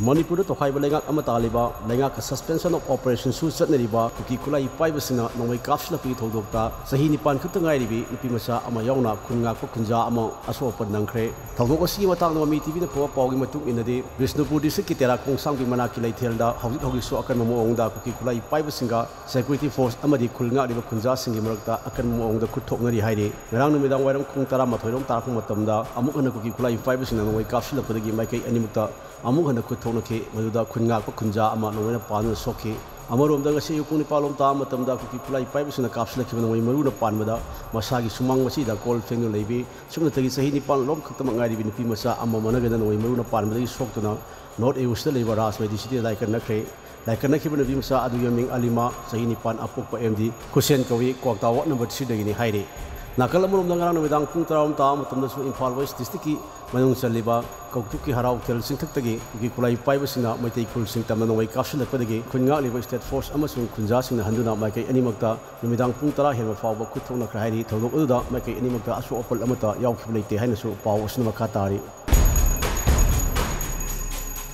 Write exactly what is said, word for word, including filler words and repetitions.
ꯃꯅꯤꯄꯨꯔꯗ ꯇꯣꯈꯥꯏꯕ ꯂꯩꯉꯥꯛ ꯑꯃ ꯇꯥꯜꯂꯤꯕ, ꯂꯩꯉꯥꯛꯀ suspension of operationꯁꯨ ꯆꯠꯅꯔꯤꯕ ꯀꯨꯀꯤ ꯈꯨꯠꯂꯥꯏ ꯄꯥꯏꯕꯁꯤꯡꯅ ꯅꯣꯡꯃꯩ ꯀꯥꯞꯁꯤꯜꯂꯛꯄꯒꯤ ꯊꯧꯗꯣꯛꯇ ꯆꯍꯤ ꯅꯤꯄꯥꯟ ꯈꯛꯇ ꯉꯥꯏꯔꯤꯕꯤ ꯅꯨꯄꯤ ꯃꯆꯥ ꯑꯃ ꯌꯥꯎꯅ ꯈꯨꯟ ꯉꯥꯛꯄ ꯈꯨꯟꯖꯥ ꯑꯃ ꯑꯁꯣꯛ ꯑꯄꯟ ꯅꯪꯈ꯭ꯔꯦ꯫ ꯊꯧꯗꯣꯛ ꯑꯁꯤꯒꯤ ꯃꯇꯥꯡꯗ ꯃꯃꯤ ꯇꯤꯚꯤꯅ ꯐꯪꯕ ꯄꯥꯎꯒꯤ ꯃꯇꯨꯡ ꯏꯟꯅꯗꯤ, ꯕꯤꯁꯅꯨꯄꯨꯔ districtꯀꯤ ꯇꯦꯔꯥ ꯈꯣꯡꯁꯥꯡꯕꯤ ꯃꯅꯥꯛꯀꯤ ꯂꯩꯊꯦꯜꯗ ꯍꯧꯖꯤꯛ ꯍꯧꯖꯤꯛꯁꯨ ꯑꯀꯟꯕ ꯃꯑꯣꯡꯗ ꯀꯨꯀꯤ ꯈꯨꯠꯂꯥꯏ ꯄꯥꯏꯕꯁꯤꯡꯒ security force ꯑꯃꯗꯤ ꯈꯨꯜ ꯉꯥꯛꯂꯤꯕ ꯈꯨꯟꯖꯥꯁꯤꯡꯒꯤ ꯃꯔꯛꯇ ꯑꯀꯟꯕ ꯃꯑꯣꯡꯗ ꯈꯨꯠ ꯊꯣꯛꯅꯔꯤ ꯍꯥꯏꯔꯤ꯫ ꯉꯔꯥꯡ ꯅꯨꯃꯤꯗꯥꯡ ꯋꯥꯏꯔꯝ ꯄꯨꯡ ꯇꯔꯥꯃꯥꯊꯣꯏ ꯔꯣꯝ ꯇꯥꯔꯛꯄ ꯃꯇꯝꯗ ꯑꯃꯨꯛ ꯍꯟꯅ ꯀꯨꯀꯤ ꯈꯨꯠꯂꯥꯏ ꯄꯥꯏꯕꯁꯤꯡꯅ ꯅꯣꯡꯃꯩ ꯀꯥꯞꯁꯤꯜꯂꯛꯄꯗꯒꯤ ꯃꯥꯏꯀꯩ ꯑꯅꯤꯃꯛꯇ ꯑꯃꯨꯛ ꯍꯟꯅ ꯈꯨꯠ ꯊꯣꯛꯅꯈꯤ꯫ ꯃꯗꯨꯗ ꯈꯨꯟ ꯉꯥꯛꯄ ꯈꯨꯟꯖꯥ ꯑꯃ ꯅꯣꯡꯃꯩꯅ ꯄꯥꯟꯗꯨꯅ ꯁꯣꯛꯈꯤ꯫ ꯑꯃꯔꯣꯝꯗ, ꯉꯁꯤ ꯑꯌꯨꯛ ꯄꯨꯡ ꯅꯤꯄꯥꯟ ꯂꯣꯝ ꯇꯥꯕ ꯃꯇꯝꯗ ꯀꯨꯀꯤ ꯈꯨꯠꯂꯥꯏ ꯄꯥꯏꯕꯁꯤꯡꯅ ꯀꯥꯞꯁꯤꯜꯂꯛꯈꯤꯕ ꯅꯣꯡꯃꯩ ꯃꯔꯨꯅ ꯄꯥꯟꯕꯗ ꯃꯁꯥꯒꯤ ꯁꯨꯃꯥꯡ ꯃꯁꯤꯗ ꯀꯣꯜ ꯐꯦꯡꯗꯨꯅ ꯂꯩꯕꯤ ꯁꯨꯞꯅꯇꯒꯤ ꯆꯍꯤ ꯅꯤꯄꯥꯟ ꯂꯣꯝ ꯈꯛꯇꯃꯛ ꯉꯥꯏꯔꯤꯕꯤ ꯅꯨꯄꯤ ꯃꯆꯥ ꯑꯃ ꯃꯅꯒꯅ ꯅꯣꯡꯃꯩ ꯃꯔꯨꯅ ꯄꯥꯟꯕꯗꯒꯤ ꯁꯣꯛꯇꯨꯅ North East ꯂꯩꯕ ꯔꯥꯖ ꯃꯦꯗꯤꯁꯤꯇꯤꯗ ꯂꯥꯏꯀꯠꯅꯈ꯭ꯔꯦ꯫ ꯂꯥꯏꯀꯠꯅꯈꯤꯕ ꯅꯨꯄꯤ ꯃꯆꯥ ꯑꯗꯨꯒꯤ ꯃꯃꯤꯡ ꯑꯂꯤꯃꯥ, ꯆꯍꯤ ꯅꯤꯄꯥꯟ, ꯑꯄꯣꯛꯄ ꯑꯦꯝ ꯗꯤ ꯈꯨꯁꯦꯟ ꯀꯧꯏ, ꯀ꯭ꯋꯥꯛꯇꯥ ward number threeꯗꯒꯤꯅꯤ ꯍꯥꯏꯔꯤ꯫ ꯅꯥꯀꯜ ꯑꯃꯔꯣꯝꯗ, ꯉꯔꯥꯡ ꯅꯨꯃꯤꯗꯥꯡ ꯄꯨꯡ ꯇꯔꯥ ꯔꯣꯝ ꯇꯥꯕ ꯃꯇꯝꯗꯁꯨ ꯏꯝꯐꯥꯜ West districtꯀꯤ ꯃꯅꯨꯡ ꯆꯜꯂꯤꯕ ꯀꯧꯇꯨꯛꯀꯤ ꯍꯔꯥꯎ ꯊꯦꯜ ꯆꯤꯡꯊꯛꯇꯒꯤ ꯀꯨꯀꯤ ꯈꯨꯠꯂꯥꯏ ꯄꯥꯏꯕꯁꯤꯡꯅ ꯃꯩꯇꯩ ꯈꯨꯜꯁꯤꯡ ꯇꯝꯅ ꯅꯣꯡꯃꯩ ꯀꯥꯞꯁꯤꯜꯂꯛꯄꯗꯒꯤ ꯈꯨꯟ ꯉꯥꯛꯂꯤꯕ state force ꯑꯃꯁꯨꯡ ꯈꯨꯟꯖꯥꯁꯤꯡꯅ ꯍꯟꯗꯨꯅ ꯃꯥꯏꯀꯩ ꯑꯅꯤꯃꯛꯇ ꯅꯨꯃꯤꯗꯥꯡ ꯄꯨꯡ ꯇꯔꯥ ꯍꯦꯟꯕ ꯐꯥꯎꯕ ꯈꯨꯠ ꯊꯣꯛꯅꯈ꯭ꯔꯦ ꯍꯥꯏꯔꯤ꯫ ꯊꯧꯗꯣꯛ ꯑꯗꯨꯗ ꯃꯥꯏꯀꯩ ꯑꯅꯤꯃꯛꯇ ꯑꯁꯣꯛ ꯑꯄꯜ ꯑꯃꯠꯇ ꯌꯥꯎꯈꯤꯕ ꯂꯩꯇꯦ ꯍꯥꯏꯅꯁꯨ ꯄꯥꯎ ꯑꯁꯤꯅ ꯃꯈꯥ ꯇꯥꯔꯤ꯫